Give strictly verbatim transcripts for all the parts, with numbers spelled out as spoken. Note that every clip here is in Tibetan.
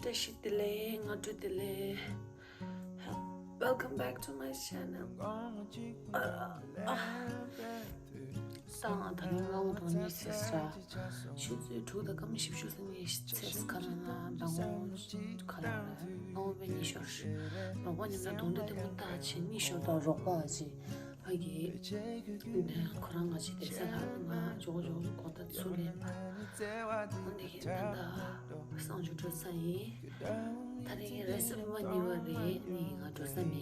བཀྲ་ཤིས་བདེ་ལེགས། སྔ་དྲོ་བདེ་ལེགས། Welcome back to my channel. ཨ། ཨ། ད་ང་ད་རིང་སྔ་པོ་དང་གཉིས་ཚེས་ར། ཆུ་ཚོད་དྲུག་དང་སྐར་མ་བཞི་བཅུ་ཙམ་ནས་ཚེས་ཁ་ན་ན་ཟླ་ངོ་ག་ལ་རེད། སྔ་པོ་པའི་གཉིད་ཤོར། ལོག་པ་ཉིན་ན་གདོང་འདྲེ་ལྟ་བུ་ལྟ་བྱེད་གཉིད་ཤོར་དང་རོགས་པ་བྱེད། ཕ་གི་ཁོ་རང་ང་ཅི་བསྡད་ས་ལ་ང་ཇོ་ཇོ་གོ་ད་ཚུར་ལེན་པ། འོ་འདི་གི་ད་ད་གསང་སྤྱོད་འགྲོ་ས་ཡིན། ད་རེས་རེས་གཟའ་མིག་དམར་གཉིས་པ་རེད། ནི་ང་འགྲོ་ས་མེད།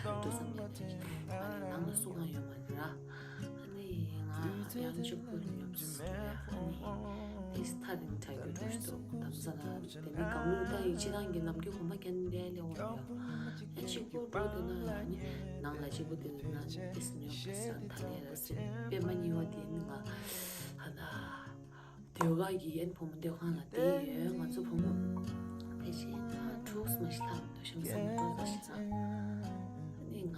འགྲོ་ས་མེད། ང་རེ་ནང་ལ་སུ་གང་ཡོད་མ་རེད་ར། ནི་ང་ཡང་གཅིག་པུ་ཉོབ་སོང་། ནི་དེས་ཐག་རིང་ཐག་རྒྱུ་འགྲོ་ཞིག་འདུག་དམ་ས་ལ་དེ་ནི་གང་ལུགས་ད་ཡིན་ཅི་རང་གི་ནམ་རྒྱུན་གོམ་པ་རྒྱག་ནི་ལས་ལས་འོང་ཡོད། ཡང་གཅིག་པུ་འགྲོ་དེ་ན་ཡང་ནི་ནང་ལ་གཅིག་པུ་དེ་ན་ནི་དེས་ཉོབ་ས་ཐ་ལེ་ར་སེ་པད་མ་གཉིས་པ་དེ་ནི་ང་ཧ་ད། ཟློས་གར་གྱི་ཡན་བུ་མོ་སྡོད་ཁང་ལ་བསྡད་ཡོད། ང་ཚོ་བུ་མོ་ཕལ་ཆེར་ང་དྲུག་མ་ཞིག་ལྷག་མི་འདུག་ཤམ་སང་འགྲོ་ས་ཞིག་ན་ནི་ང་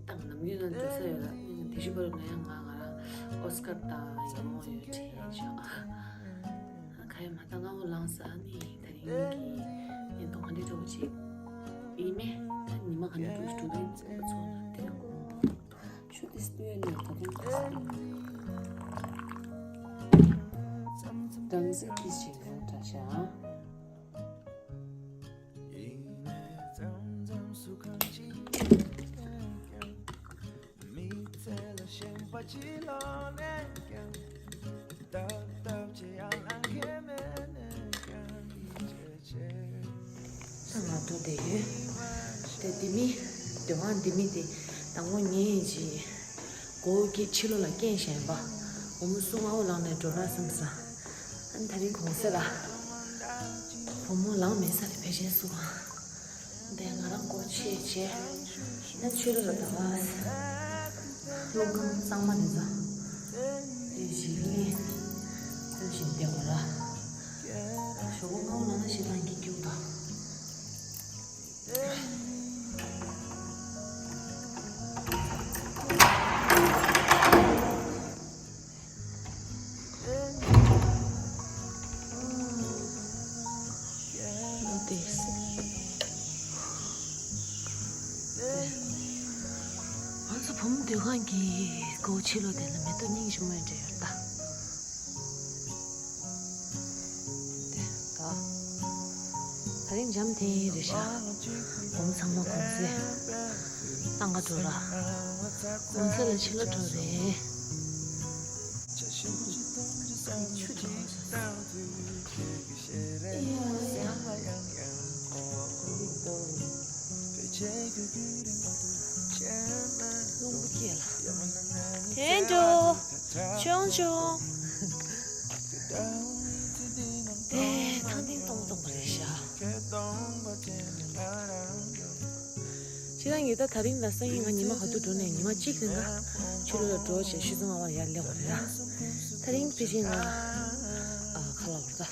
དང་ནམ་རྒྱུན་ན་འགྲོ་ས་ཡོད་ལ། ནི་དེ་ཤི་བར་ན་ཡང་ང་ང་རང་ཨོ་སི་ཀར་དང་ཡང་མོ་ཡོད་དྲན་ཆོག་ཁ་ཡ་མ་ད་ང་འོ་ལངས་ས་ནི་ད་རིང་གི་ཡན་དོ་ག་འདྲི་འགྲོ་ཅིག་ཡིན་མེད་ད་ཉི་མ་ག་འདྲི་འགྲོ་ཞིག་འགྲོ་གི་ཚོགས་ལ་དེ་ཆུ་དེ་སྟོད་ནས་ད་དུང་དེ་སྟོད། སྦྲང་རྩི་དེ་ཞིག་རང་འདྲ་ཤག་ང་ཚོ་དེ་ཡོད། དེ་དེ་མི་དེ་བང་དེ་མི་དེ་དང་པོ་ཉིན་གྱི་སྒོ་གི་ཕྱི་ལོགས་ལ་སྐྱེལ་བཞིན་པ། བུ་མོ་སུ་ང་འོ་ལངས་ནས་འགྲོ་ར་བསམ་ས། ཨ་ནི་ད་རིང་གུང་སེང་ལ་བུ་མོ་ལངས་མེད་ས་རེད། ཕལ་ཆེར་སུ་གང་། དེ་ང་རང་སྒོ་ཕྱེ་བྱས་ནས་ཕྱི་ལོགས་ལ་ད་བ། སློང་ཁང་གཙང་མ་རེད་ཙང་། དེ་གཞི་ནས་ལྟ་བཞིན་བསྡད་པ་ར། ཞོགས་པ་སྔ་པོ་ལངས་ན་ཞེ་སྡང་གི་སྐྱུག་དང་། ང་ཚོ་བུ་མོ་སྡོད་ཁང་གི་སྒོ་ཕྱི་ལོགས་དེ་ལ་མེ་ཏོག་རྙིང་ཞིག་སྨོན་འདྲ་ཡོད་ད། དེ་ད། ད་རིང་འཇམ་ཐིང་རེད་ཤག་བུ་མོ་ཚང་མ་གུང་སེང་བཏང་ག་འགྲོ་ར། གུང་སེང་ལ་ཕྱི་ལོགས་འགྲོ་རེད། ཆུ་འགྲོ་ས། རླུང་བུ་སྐྱེས་ལ། དེ་འགྲོ། ཆུང་ཆུང་། དེ་ཐང་ཐིང་སྟོང་སྟོང་རེད་ཤག་ཁྱེད་རང་གིས་ད་དེ་རིང་ལ་སང་ཉིན་ང་ཉི་མ་ག་དུས་འགྲོ་ནས་ཉི་མ་གཅིག་རིང་ང་ཕྱི་ལོགས་ལ་འགྲོ་བྱས་ཆུ་ཚོད་ལྔ་པར་ཡར་སླེབས་པ་རེད་ལ། དེ་རིང་ཕལ་ཆེར་ང་ཨ་ཁ་ལག་བར་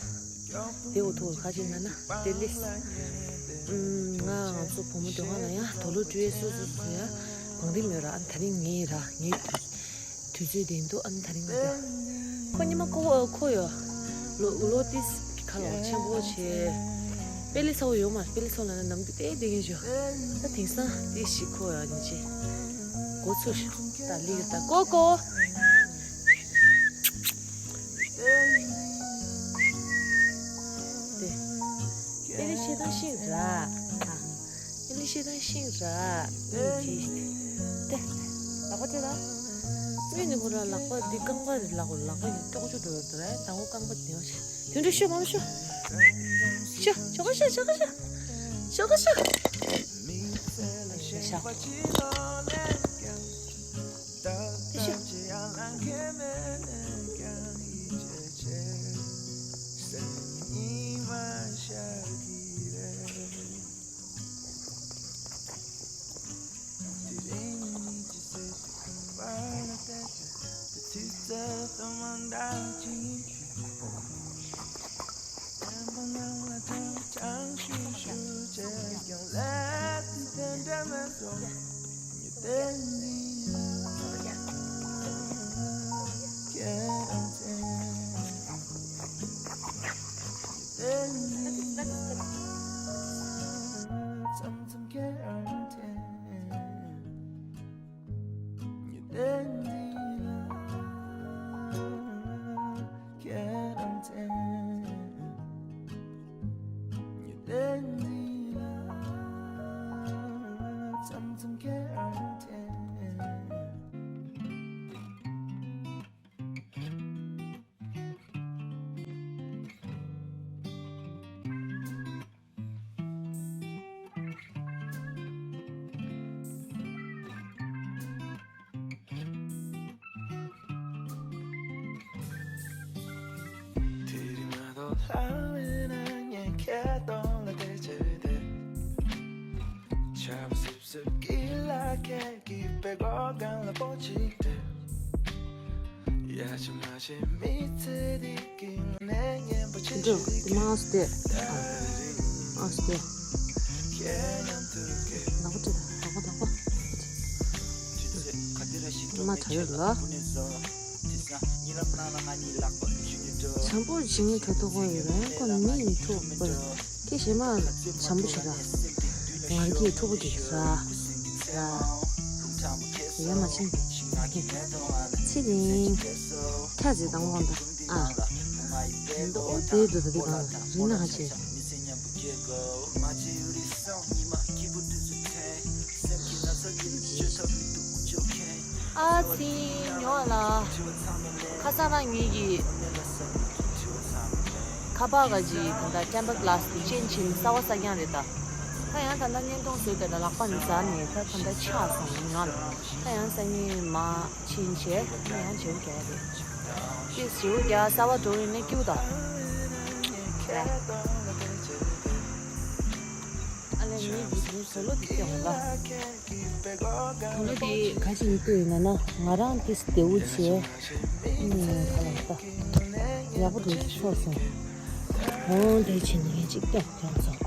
ད་དེ་འུ་ཐུག་ཁ་ཅིག་ན་ན་དེ་ལས་ང་ང་ཚོ་བུ་མོ་སྡོད་ཁང་ལ་ཡང་དུག་ལོག་བཀྲུ་ཡས་སོ་སོ་སོ་ཡང་གང་རིམ་ཡོད་ར། ཨ་ནི་དེ་རིང་ངའི་ར་ངའི་དུས་དུས་ཚོད་དེ་འདུག་ཨ་ནི་དེ་རིང་ང་ད་ཁོ་ཉི་མ་ཁོ་ཁོ་ཡོད། ལོ་ལོ་ཏིས་ཁ་ལོ་ཆེན་པོ་བྱས། པེ་ལི་ཚ་བོ་ཡོད་མ་པེ་ལི་ཚ་བོ་ལ་ནམ་རྒྱུན་ཏེ་བསྡད་ཀྱིན་བཞུགས། ད་དེང་སང་ཏིས་ཞིག་ཁོ་ཡོད་ནི་ཅི། གོ་ཚུར་ཤོག་ད་ལི་ཡོད་ད་ཀོ་ཀོ། ཏེ། ཨེ་ལི་ཤེས་དང་ཤིང་ར། ཨེ་ལི་ཤེས་དང་ཤིང་ར། ཨེ་ལི་ཤེས། ཏེ། ལག་པ་ཏེ་ལ། ངས་ནི་ཁོ་ར་ལག་པ་འདི་རྐང་པ་རེད་ལག་པ་ལག་པ་ཡིན་ལྟོགས་བཅུག་འགྲོ་ར་ད་ར་ད་ངོ་རྐང་པ་དེ་ཡོང་ཤག་དུད་འགྲོ་ཤོག་མ་ཤོག་ཤོག་ཤོག་ཤོག་ཤོག་ཤོག་ཤོག་ཤོག་ཤོག་ཤོག་འགྲོ། དེ་མ་ཨ་སྟེ། ཨ་སྟེ། ལག་པ་སྤྲད། ལག་པ། ལག་པ། མ་དྲ་ཡོད་ལ། བྱམས་པོ་བྱིངས་དོ་ཐོ་ཧོ་ཡི་རང་ཁོ་མི་ཡི་ཐུག་པར། ཁྱེད་གཞན་མ་བྱམས་པོ་ཞིག་ར། ངར་གྱི་ཐུག་པོ་ཅིག་ར། ར། ཡ་མ་ཆེན་པོ། ཚེ་རིང་། ཁ་ཟེར་དང་དབང་དང་། ཨ། འདོ་དེ་འདུག་དེ་གང་རི་ན་ཧ་ཆེ། ཨ་ཚི་ཉོ་ལ། ཁ་སང་རང་ངེད་ཀྱི་ཁ་པར་ག་ཅི་ད་ལྟ་ཊེམ་པར་གླ་སི་དེ་ཅན་ཕྱིན་གསར་པ་གསར་རྐྱང་རེད་ད། ད་ཡང་ད་ལྟ་བརྙན་ཐུང་བཟོས་ཏེ་ད་ལག་པ་ནས་འཛར་ནས་ད་ད་ལྟ་ཆག་སོང་ང་ལ། ད་ཡང་སང་ཉིན་མ་ཕྱིན་བྱས་ད་ཡང་བྱེའུ་རྒྱག་ཡ་རེད། ཅེས་བྱེའུ་རྒྱག་གསར་པ་འགྲོ་ཡིན་ན་སྐྱིད་པོ་ད། ཨ་ལས་ངེད་ཀྱི་དེ་བཟོ་ལོ་དེ་སྐྱོང་ལ། ད་ལོ་དེ་ག་ཞིག་ཡིན་ལྟོས་ཡིན་ན་ན་ང་རང་དེ་བདེ་བོ་བྱས། ཨུམ་ག་ལ་ད། ཡག་པོ་འགྲོ་ཆོག་སོང་། འོང་དེ་ཕྱིན་ནས་ཅིག་སྟོན་ཁྱོད་ཚོ།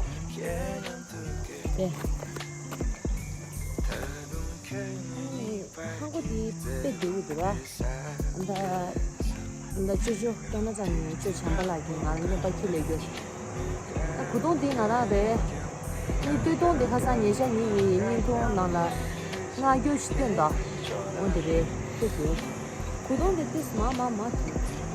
དེ། ཧང་གོ་དེ་དཔེ་བདེ་བོ་འདུག་ཨ། ད། ད་ཅོ་ཅོ་སྐྱོ་ན་ཙམ་ནས་ཅོ་བྱམས་པ་ལགས་ཀྱིས་ང་ལ་བརྙན་པར་ཁྱེར་ལས་རྒྱུ། ད་གོས་ཐུང་འདི་ང་རང་རེད། ནི་སྟོད་ཐུང་འདི་ཁ་སང་ཉེ་ཆར་ངེད་ཀྱི་བརྙན་ཐུང་ནང་ལ་མངགས་རྒྱུ་ཞིག་སྟོན་ད། འོ་འདི་རེད་ཁྱེད་ཀྱིས། གོས་ཐུང་འདི་ཏིས་མ་མ་མ་གྱིས།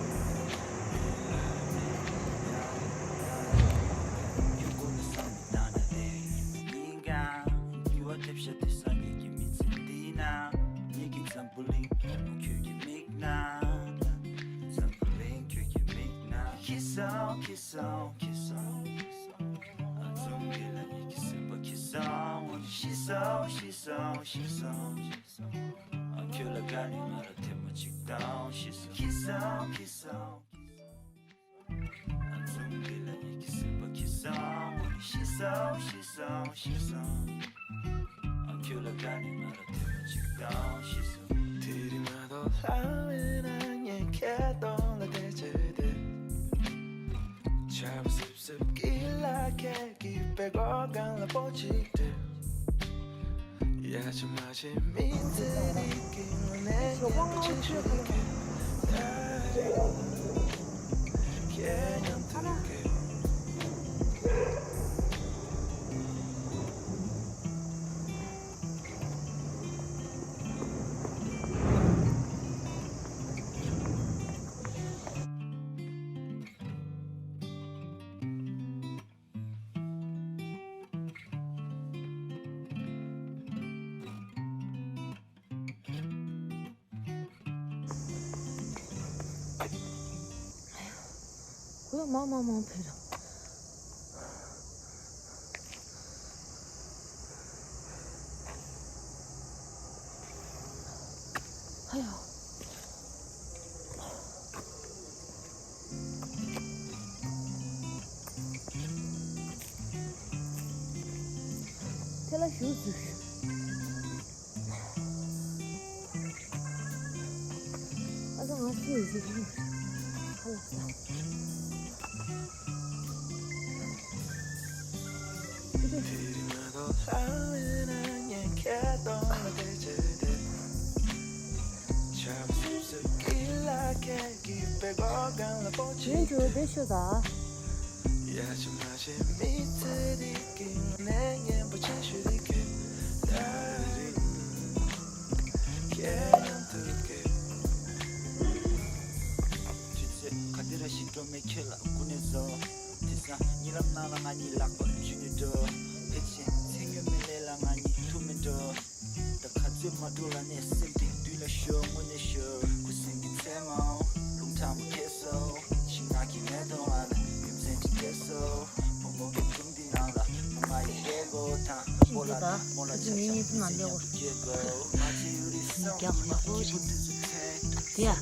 ཁོ་མ་མ་མ་ཕེ་ར། ཧ་ཡ། དེ་ལ་ཞུ་ཟུག་ཨ་ཙི་ང་ཚོས་ཟིག་ཧ་ལ་ས། ཡིན་དུ་བདེ་ཤོད་ད། ཡིན་དེ་ད། ཨ་ཙི་ངའི་གཉིས་ཐུན་ལ་སླེབས་འོ། ངས་རྒྱག་ཡག་པོ་ཅིག་དེ་ཡ།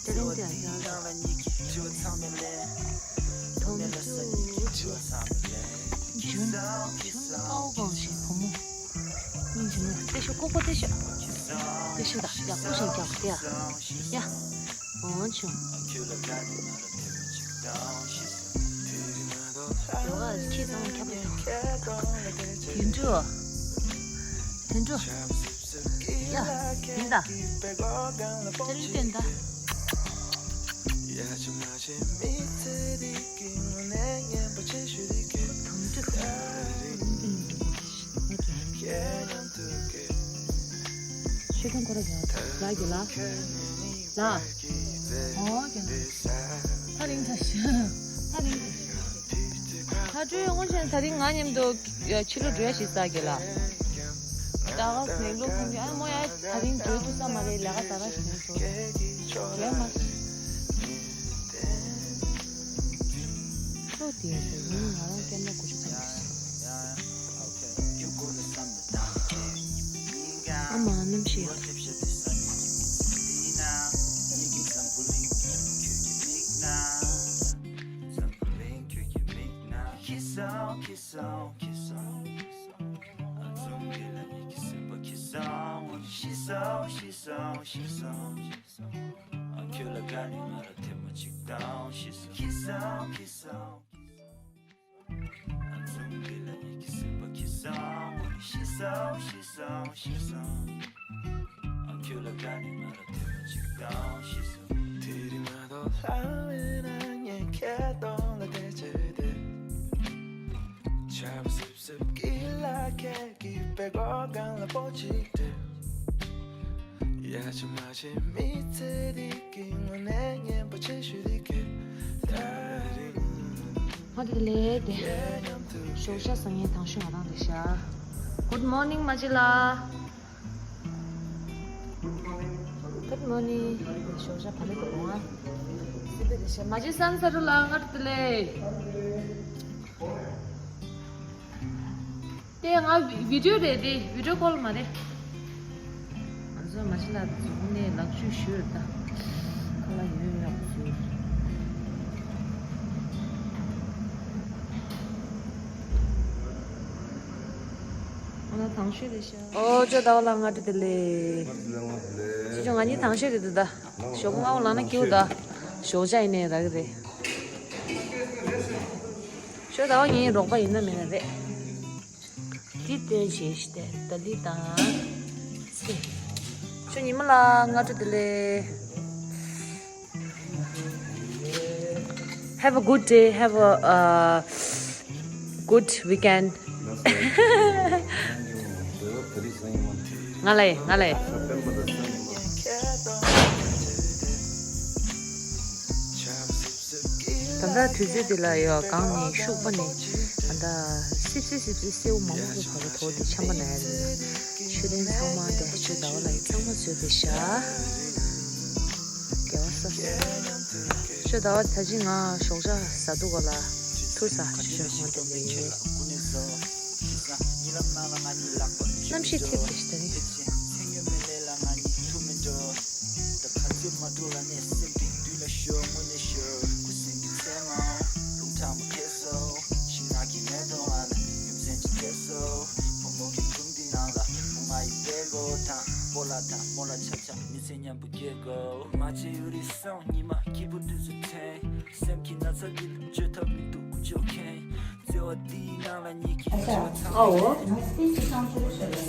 དེ་ ཏན་ཏན་ཡང་ཡང་། དོམ་ཅུ་ཅུ་ཅུ་ཅུ་ཀའོ་ཀའོ་ཞེས་བུ་མོ། སྙིང་རྗེ་མོ། ཏེ་ཤོ་ཀོ་ཀོ་ཏེ་ཤོ། ཏེ་ཤོ་ད་ཡ་ཀུ་ཤིང་རྒྱག་ཏེ་ཡ། ཡ། འོང་ཆུང་། ཡོ་ག་ཁྱི་ཚང་ཁྱབ་ཡོད། དུད་འགྲོ། དུད་འགྲོ། ཡ། དེ་འདྲ། ཅ་ལི་བསྟན་ད། དུད་འགྲོ། ཤེས་ཐོང་ཁོ་ར་གྱོན་ལ་གྱོན་ལ། ལ། ཨོ་གྱོན་ལ། ཐག་རིང་ཐག་ཤ། ཐག་རིང་ཐག་ཤ། ཐག་འགྲོ་ཡོང་ཞིང་ད་རིང་ང་མཉམ་དུ་ཕྱི་ལོགས་འགྲོ་ཡ་ཞིག་ས་གྱོན་ལ། ད་ག་སེང་ལོ་ཁོང་གི་ཨ་མོ་ཡ་ད་རིང་འགྲོ་ཐུབ་ས་མ་རེད། ལས་ཀ་ད་ར་ཞིག་འགྲོ་གྱོན་མ་ཤི། ལོ་དེ་ཡ་ཟེར་ཡིན་ང་རང་སྐྱེས་ན་དགུ་བཅུ་ཙམ་རེད། ཨ་མ་རྣམ་ཤེས་ཡོད། ཁྱོད་ལ་དགའ་ནས་ང་ལ་ཐལ་མོ་གཅིག་བཏང་ཤེས་སོང་། ཁྱི་སོང་ཁྱི་སོང་ཁྱི་སོང་། ཨ་ཚོང་འདི་ལ་ཡིད་ཀྱི་སེམས་པ་ཁྱི་སོང་། ཤི་སོང་ཤི་སོང་ཤི་སོང་། ཨ་ཁྱོད་ལ་དགའ་ནས་ང་ལ་ཐལ་མོ་གཅིག་བཏང་ཤེས་སོང་། དེ་རིང་མ་གཏོགས་ལྷ་བས་ན་ངས་ཁྱེད་གདོང་ལ་བལྟས་བྱས་བསྡད། ཆར་པ་སིབ་སིབ་ཀྱི་ལ་ཁད་ཀྱི་པད་གོག་སྒང་ལ་པོ་གཅིག་སྤྲད། ཡ་ཆི་མ་ཆི་མི་ཚེ་འདི་གི་དངོས་གནས་སྙན་པོ་ཆེ་ཤོས་འདི་གས། ད་རེས། ང་དེ་ལས་དེ། ཞོགས་ཇ་ཟ་མཁན་དང་ཤོས་ང་རང་རེད་ཤག Good morning མ་ཅི་ལགས། Good morning ཞོགས་ཇ་བ་ལེ་དུ་འོང་ཨ། སི་པེ་རེད་ཤག་མ་ཅི་སང་ས་རུ་ལ་ང་དེ་ལས། དེ་ང་བི་ཌིའོ་རེད་དེ་བི་ཌིའོ་ཀོལ་མ་རེད། ང་ཚོ་མ་ཤི་ལ་རྫོང་ནས་ལག་ཆུ་ཞུར་ད་ཁ་ལག་ཡོད་ཡག་པོ་བཟོས། ང་ལ་དང་ཤོས་རེད་ཤག་ཨོ་ཅོ་ཟླ་བ་ལགས་ང་དྲི་དེ་ལས། ཅི་ཅོ་ང་གཉིས་དང་ཤོས་རེད་འདུག་ད། ཞོགས་པ་སྔ་པོ་ལངས་ན་སྐྱིད་པོ་ད། ཞོགས་ཇ་ཡིན་ནའི་རག་གི་རེད། ཞོགས་ཟླ་བ་ངའི་རོགས་པ་ཡིན་ན་མིན་ན་རེད། འདི་སྟོན་བྱེད་ཤི་ཏེ་ཏ་ལི་དང་། ཚེ། ཁྱོད་ཉི་མ་ལ་སྔ་དྲོ་བདེ་ལེགས། Have a good day. Have a uh, good weekend. ང་ལ་ཡ་ང་ལ་ཡ། ད་ལྟ་དུས་ཚོད་འདི་ལ་ཡོད་གང་ནས་ཤུག་པ་ནས་ད་ལྟ་སིབ་སིབ་སིབ་སིབ་སེའུ་མང་པོ་ཞིག་བབས་ཐོག་དེ་ཆམ་པ་ན་ཡ་རེད། ཤུ་རན་ཚང་མ་དེ་ཆུ་ཟླ་བ་ལ་ཡི་ཚང་མ་བཟོས་པའི་ཤ། དགེ་བ་ས། ཆུ་ཟླ་བ་ད་ཅི་ང་ཞོགས་ཇ་ཟ་འདུག་ག་ལ་ཐུར་ས་ཆུ་ཆུ་ཧོང་དེ་ཡིན། གནམ་གཤིས་ཐིབས་ཏེ་ཞིག་ད་རེད།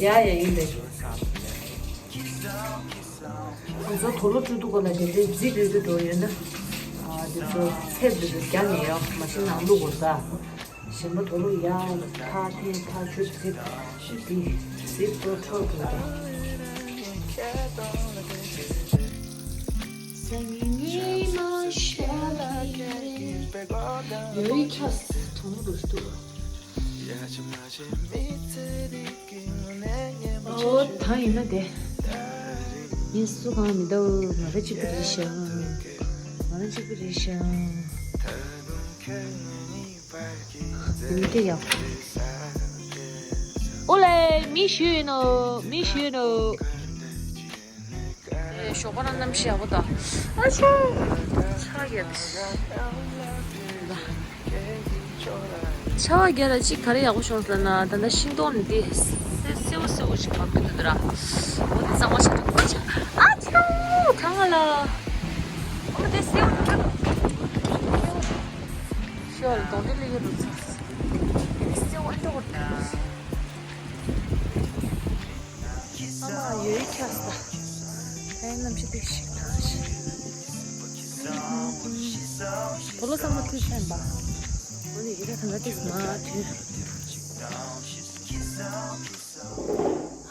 ཨ་ཡ་ཡ་ཡིན་པས། ང་ཚོ་དུག་ལོག་བཅུག་འདུག་ག་ལ་དེ་འདྲའི་རྫིག་རུལ་དུ་འགྲོ་ཡོད་ན། ཨ་དེ་ཚོ་ཚེབ་རེ་རེ་རྒྱག་ནས་ཡོད་མ་གཞི་ནང་བླུག་དགོས་ད། གཞན་པ་དུག་ལོག་ཡར་ཐག་འཐེན་ཐག་ཆོད་ཚེབ་ཤི་དེ་རྫིག་ཏོ་འཕྲོ་འགྲོ་ད། ཡོད་ཁྱོད་གྲོང་རུ་འདུག་ཨོ་ད་ཡིན་ན་དེ། ཡིན་སུ་གང་མི་འདུག་ང་རང་གཅིག་པུ་རེད་ཤག་ང་རང་གཅིག་པུ་རེད་ཤག་མི་དེ་ཡག་ཨོ་ལེ་མི་ཞུ་ཡིན་ནོ་མི་ཞུ་ཡིན་ནོ། ཞོགས་པ་རང་གནམ་གཤིས་ཡག་པོ་འདུག་ཨ་ཆོ། ཆར་རྒྱག་ཆར་རྒྱག་ལ་ཅིག་ག་རེ་ཡག་པོ་བྱུང་ཟེར་ན། ད་ལྟ་ཤིང་སྡོང་ནི་དེ་སེ་སེའུ་སེའུ་ཞིག་མ་བུད་འདུག་ར། འོ་དེ་གཙང་མ་ཆགས་འདུག་ཨ་ཆོ། ཐང་ལ། འོ་དེ་སེའུ་འདྲ་འདུག་ཤོ་ལ་གདོང་དེ་ལ་ཡོད་འདུག་ཚ། སེའུ་ཨ་འདྲ་བོ་འདུག་ཨ་མ་ཡོད་ཁྱག་ས། ཕན་ནམ་ཞིག་ཏིག་ཞིག་ཐང་ཞིག་བོ་ལོ་ཚང་མ་ཐུག་ཤན་པ། འོ་ནི་ཡི་ག་ཐང་ག་ཏིག་མ་ཐུག་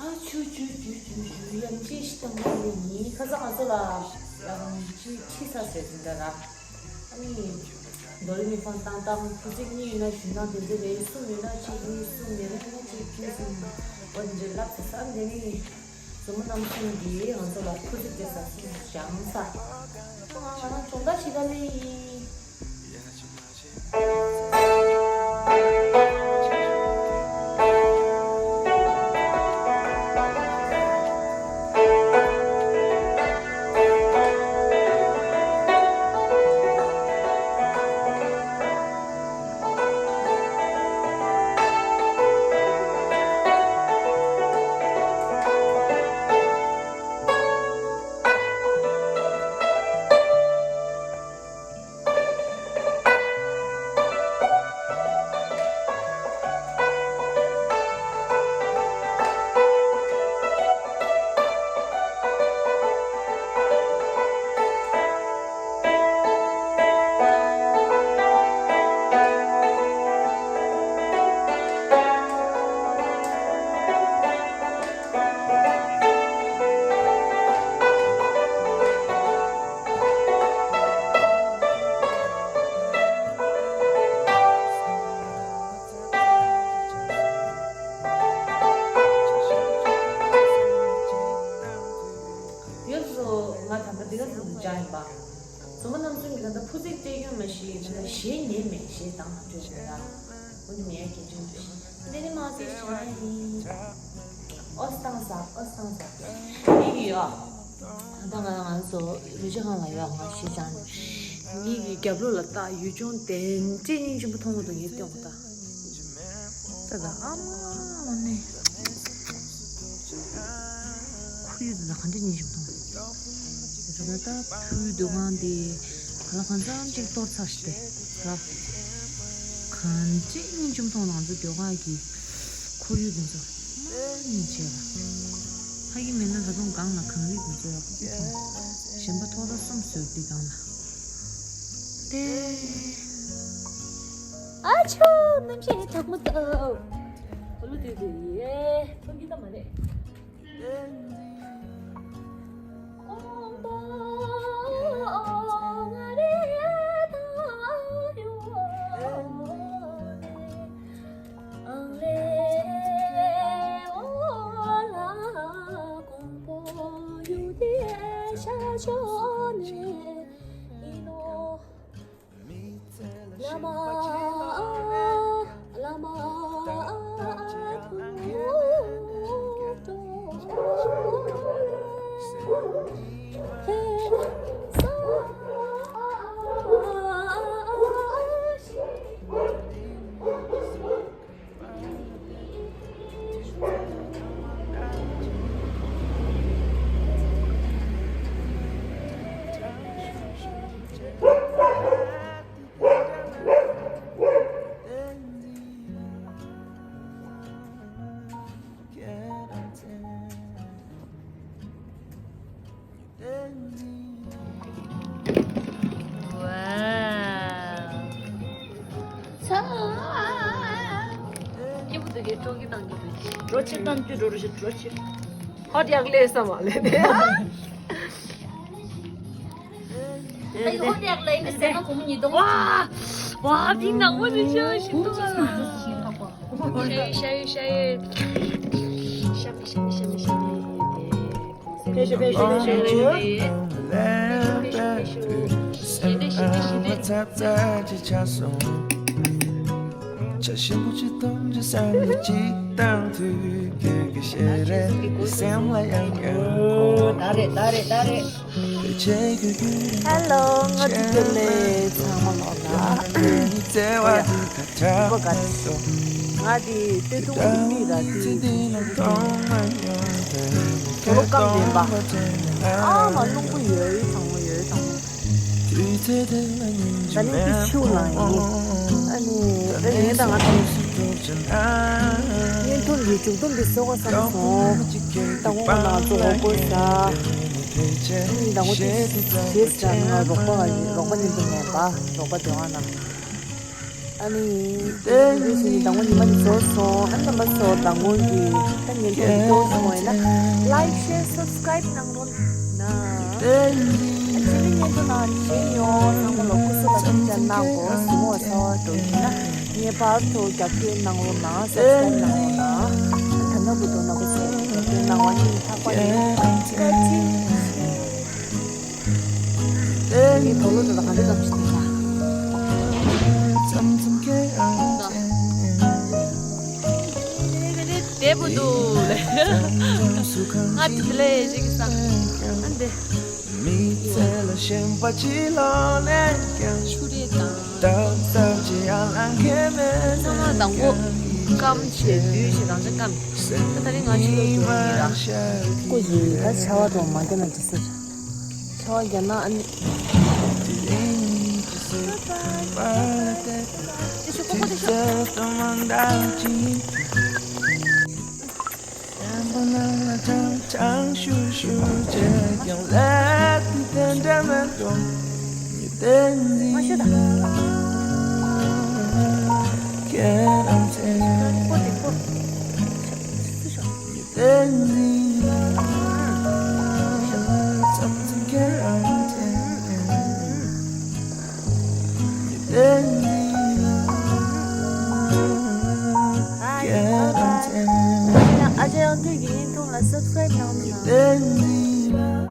ཨ་ཆུ་ཆུ་ཆུ་ཆུ་ཆུ་ཡང་ཅི་ཞིག་དང་མ་ནི་ཁ་སང་ང་ཚོ་ལ་ཡང་ཅི་ཁྲི་ས་ཟེར་འདི་འདྲ་ར། ཨ་ནི། རྡོ་རི་མི་ཕང་བཏང་བཏང་ཁུ་ཚིག་གཉིས་ཡོད་ན་ཞུ་ན་དེ་ཚོ་རེད། གསུམ་ཡོད་ན་གཅིག་གཉིས། གསུམ་མེད་ན་གཅིག་གཉིས་གསུམ། འོ་དེ་འདྲ་ལབ་ཚེ་ས་འདི་ནི་བཙུན་མོ་རྣམ་གསུམ་གྱིས་ང་ཚོ་ལ་ཁུ་ཚིག་དེ་ས་གསུམ་བཞེངས་ས། ང་ང་སྦྱོང་བརྡར་བྱེད་ག་སླེབས་ཡིན། ཡོད་སོ། ང་ད་ལྟ་འདི་ག་ཚོད་འཇགས་ཡིན་པ། བཙུན་མོ་རྣམ་གསུམ་གྱི་ད་ལྟ་ཕུ་ཚིག་སྤྲད་རྒྱུ་མ་ཤེས། ད་ལྟ་གཞས་ཉན་མེད། གཞས་བཏང་ན་སྤྲོད་དགོས་ལ། འོ་འདི་མེད་ཡ་གལ་ཆེན་པོ་ཞིག་འདི་ནི་མ་ཟེར་ཞིག་ཡིན། ཨོ་སི་བཏང་ས། ཨོ་སི་བཏང་ས། མི་གི་ཡོ། ད་ང་ང་ཚོ་ལུས་སྦྱོང་ཁང་ལ་ཡོད། ང་གཞས་སྦྱང་ནས་མི་གི་རྒྱབ་ལོགས་ལ་ལྟ། ཡུལ་ལྗོངས་དེ་འདྲའི་སྙིང་རྗེ་པོ་མཐོང་བ་དང་ངས་སྟོན་གོ་ད། ད་ད་ཨ་མ་འོ་ནི། ཁོར་ཡུག་འདི་ད་ག་འདྲ་སྙིང་རྗེ་མཐོང་། ད་ད་ཕུའི་འདུ་ཁང་འདི་ག་ལ་གང་འཚམ་ཅིག་གཏོར་ཚར་ཤི་སྟེ་ད་ག་འདྲ་སྙིང་རྗེ་མཐོང་། ང་ཚོ་འདུ་ཁང་གི་ཁོར་ཡུག་འདི་ཚོ་མ་སྙིང་རྗེ་ལ། ཕ་གི་མེད་ན་ད་དུང་སྒང་ལ་གངས་རི་འདི་ཚོ་ཡག་པོ་ཅིག་མཐོང་། གཞན་པ་ཐོག་ར་གསུམ་བཟོས་འདི་སྒང་ལ་ཏེ། ཨ་ཆོ་རྣམ་ཤེས་གྲོགས་མོ་ཏོ། འོ་ལུ་དེ་དེ་ཡེ་ཐོན་གྱི་ད་མ་རེད། སྐྱིད་པོ་འདུག་གས། སྤྲོ་སྐྱིད་གཏོང་རྒྱུ་འདུག་གས། སྤྲོ་སྐྱིད་གཏོང་རྒྱུ་འགྲོ་རུ་ཞིག་སྤྲོ་སྐྱིད། ཧོ་ཡག་ལས་ས་མ་ལས་དེ། ཨ་ཡོ་ཧོ་ཡག་ལས་ནི་ཟེར་ན་གོང་ཉིས་སྟོང་། ཝ་ཝ་དེ་ནག་པོ་དེ་ཅི་ཞིག་འདུག་ཨ། ཤ་ཡོད་ཤ་ཡོད་ཤ་ཡོད། ཤ་མི་ཤ་མི་ཤ་མི་ཤ་མི་དེ། ཕེབས་ཤོག་ཕེབས་ཤོག་ཕེབས་ཤོག་ཕེབས་ཤོག་ཕེབས་ཤོག་ཕེབས་ཤོག་ཕེབས་ཤོག་ཕེབས་ཤོག་ཕེབས་ཤོག་ཕེབས་ཤོག་ཕེབས་ཤོག་ཆ་ཞིམ་པོ་ཅིག་འཐུང་རྒྱུ་བསམ་བློ་ཅིག་བཏང་དུས། གུས་གུས་ཞལ་རས་སེམས་ལ་ཡང་ཡང་འོང་། ད་རེད་ད་རེད་ད་རེད། དེ་ཆེ་གུས་གུས་རེད། ཧེ་ལོ། ང་དུ་དེ་ལས་ཚང་མ་ལོག་ལ། བརྩེ་བ་འདི་ཁ་ཁྲ་ང་དེ་སྟོད་ཐུང་གི་པི་ར་དེ་དོ་ལོ་ཀམ་ལེན་པ། ཨ་མ་རླུང་པོ་ཡོད་དང་མོ་ཡོད་དང་མོ། ད་ནི་དེ་ཆུ་ལ་ཡིན། ཨ་ནི་ད་ཡིན་ད་ང་ད་ནི་བརྙན་ཐུང་གི་མཇུག་སྡོམ་དེ་བཟོ་ག་བསམ་སོང་། ད་ངོ་མ་ང་ཚོ་འོ་སྐོལ་ས། ཨ་ནི་ད་ངོ་དེ་ཞེས་ས་ང་རོགས་པ་རོགས་པ་མཉམ་དུ་མེད་པ་རོགས་པ་དེ་བ་ན། ཨ་ནི། དེ་བཞིན་ཟླ་ངོ་ཉི་མ་ནི་རྫོགས་སོང་། ཨ་ནི་རྣམ་པ་ཚོ་ཟླ་ངོ་གི་ད་ཉིན་ཐོ་འདི་སྐྱོ་སོང་བས་ན། Like, share, subscribe གནང་རོགས་གནང་། ཨ་ནི་ཉིན་ཐོ་ནང་བཞིན་ཡོང་ཚང་མ་ལ་སྐུ་གཟུགས་ལ་ཐུགས་ཅག་གནང་དགོས། གཟུགས་པོ་གསར་པ་འགྲོ་བཞིན་ན་ངེས་པར་དུ་རྒྱབ་སྐྱོར་གནང་རོགས་གནང་། Subscribe གནང་རོགས་གནང་། ད་ནག་པོ་དོ་ནག་པོ་ཚོ་རྒྱབ་སྐྱོར་གནང་བ་ནི་ཐག་པ་རེད། བཀའ་དྲིན་ཆེ། ངའི་དོ་ལོ་དེ་ལ་ག་འདྲ་ཙམ་ཞིག་འདུག་ལ། དེ་བུ་འདུག་ལེ། ང་དེ་ལས་ཞིག་ས། ཨ་འདི། ཆུ་རེད་དང་། ཚང་མ་དང་པོ་སྐམ་བྱས་བསྡུས་བྱས་དང་ཆ་སྐམ། ད་ད་རིང་ང་ཆུ་ལ་འགྲོ་གི་ར། ཀོ་ཞིག་ད་ཆར་པ་དང་མ་བརྒྱབ་ན་འགྲིག་ས་རེད། ཆར་པ་བརྒྱབ་ན་ཨ་ནི། དེ་ཤོག་ཀོ་ཀོ་དེ་ཤོག་མ་ཤོད་ད། ཀོ་དེ་ཀོ། སུ་ཤོག་ཨ་ཅག་ཡང་དུས་ཀྱི་བརྙན་ཐུང་ལ་སབ་སི་ཀ་རེབ་གནང་རོགས་གནང་།